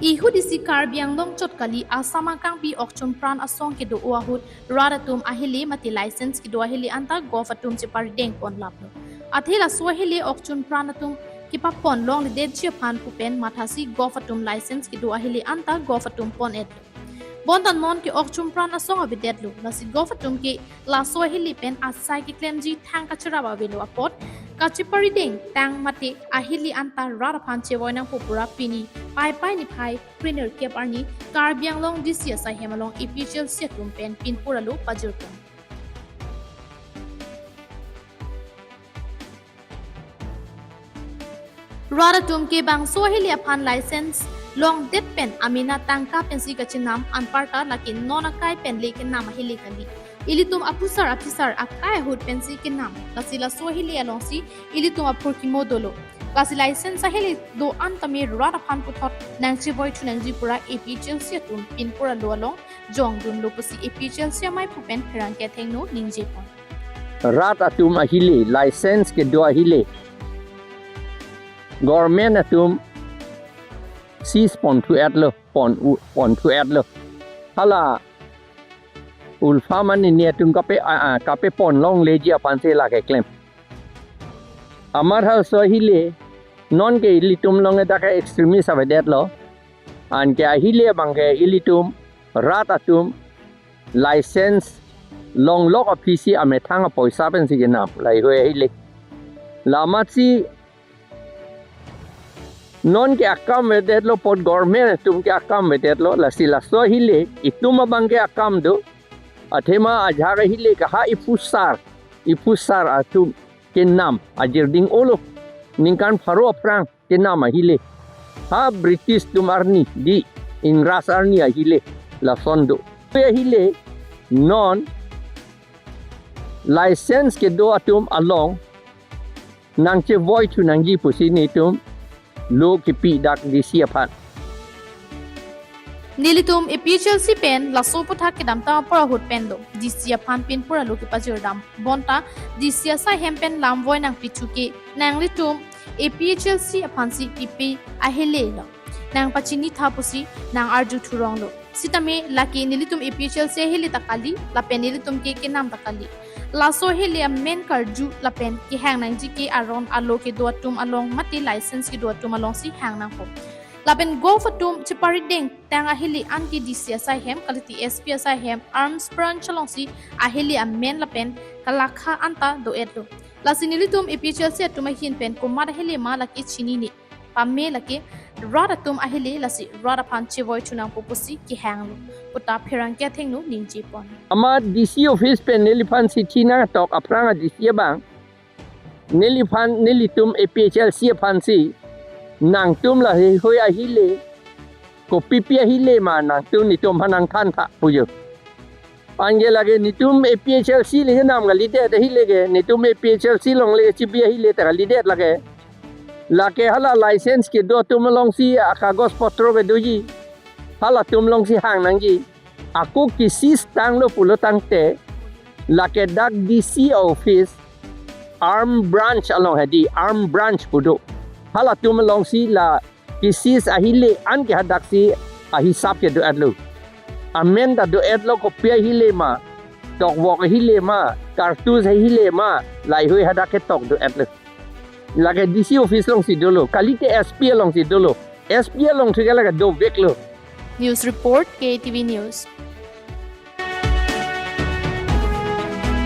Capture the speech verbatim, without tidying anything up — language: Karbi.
Ehut isi Karbi Anglong chot kali, Assam akangpi Okchun Pran asong kedo ahut rat atum ahile mate license kedo ahile anta govt atum cheparideng pon laplo. Athe laso ahile Okchun Pran atum kepapon longledetji aphan pu pen mathasi govt atum license kedo ahile anta govt atum pon-etlo. Bonta non ke Okchun Pran asong avedetlo, lasi govt atum ke laso ahile pen asai keklemji thang kacherap avelo apot kacheparideng tang mate ahile anta rat aphan chevoi nangpo pura pini Paipai niphai krenerkep arni Karbi Anglong D C asaihem along A P H L C atum pen pinpur alo pajirpon. Rat atum ke bangso ahile aphan license longdet pen amena tangka pensi kachinam, anparta lake non akai pen le kenam ahile kali. Ilitum aphusar aphisar akai ahut pensi kenam. Lasi laso ahile alongsi ilitum aphurkimo dolo. Lasi license ahile do-an tame rat aphan puthot nangchevoi thu nangji pura A P H L C atum pinpur alo along jongdunlo pusi A P H L C amaiphu pen pherangke athengno ningjepon. Rat atum ahile, license kedo ahile, government atum seize pon thu-etlo, pon u-, pon thu-etlo. Hala Ulfa mane ni atum kape, a, a, kapepon longleji aphansi lake klem. Amat halaso ahile, non ke ilitum along dak extremist avedetlo. Anke ahile abangke ilitum rat atum license longlok aphisi amethang apoisa pensi kenam laheihui ahile. La amatsi non ke akam avedetlo, apot government atum ke akam avedetlo, lasi laso ahile itum abangke akam do. Athema ajahak ahile ke ha iphusar, iphusar atum kenam ajirding olo, ningkan pharo aphrang kenam ahile. Ha British atum arni, di Ingras arni ahile lason do. Pe ahile non license kedo atum along nangchevoi thu nangji pusi netum lo kipi dak D C aphan. Nelitum A P H L C pen laso aputhak kedamtang apor ahut pen do D C aphan pinpur alo kepajirdam. Bonta D C asaihem pen lamvoi nangpithu ke nanglitum A P H L C aphansi pipe ahile lo, nangpachinitha pusi nang-arju thuronglo. Sitame lake nelitum A P H L C ahile ta kali, lapen nelitum ke kenam ta kali. Laso ahile amen karju lapen kehang nangji ke aron alo kedo atum along mate license kedo atum alongsi hang nangpo. Lapen govt atum cheparideng tang ahile anke D C asaihem kalite S P asaihem arms branch alongsi ahile amen lapen kalakha anta do-etlo. Lasi nelitum A P H L C atum ahin pen komat ahile ma lake chinine. Pame lake rat atum ahile, lasi rat aphan chevoi thu nangpo pusi kehanglo puta pherangke athengno ningjepon. Amat D C office pen neliphan chithi nangtok aphrang a D C abang neliphan, nelitum A P H L C aphansi nangtum laheihui ahile, kopipi ahile ma nangtum netum aphan nangthantha pujo. Anke lake netum A P H L C le kenam kalidet ahile ke, netum A P H L C along le chibi ahile ta kalidet lake. Lake hala license kedo atum alongsi akagos potro kedoji, halatum alongsi hang nangji. Ako ke-seize tanglo pulo tangte, lake dak D C office arm branch along hedi, arm branch pu do. Halatum alongsi la ke-seize ahile anke hadaksi ahisap kedo-etlo. Amen ta do-etlo, kopi ahile ma, tokvok ahile ma, kartus ahile ma, laheihui hadak ketok do-etlo. Lake D C office alongsi dolo, kalite S P alongsi dolo. S P along thu ke lake doveklo. News report, K T V News.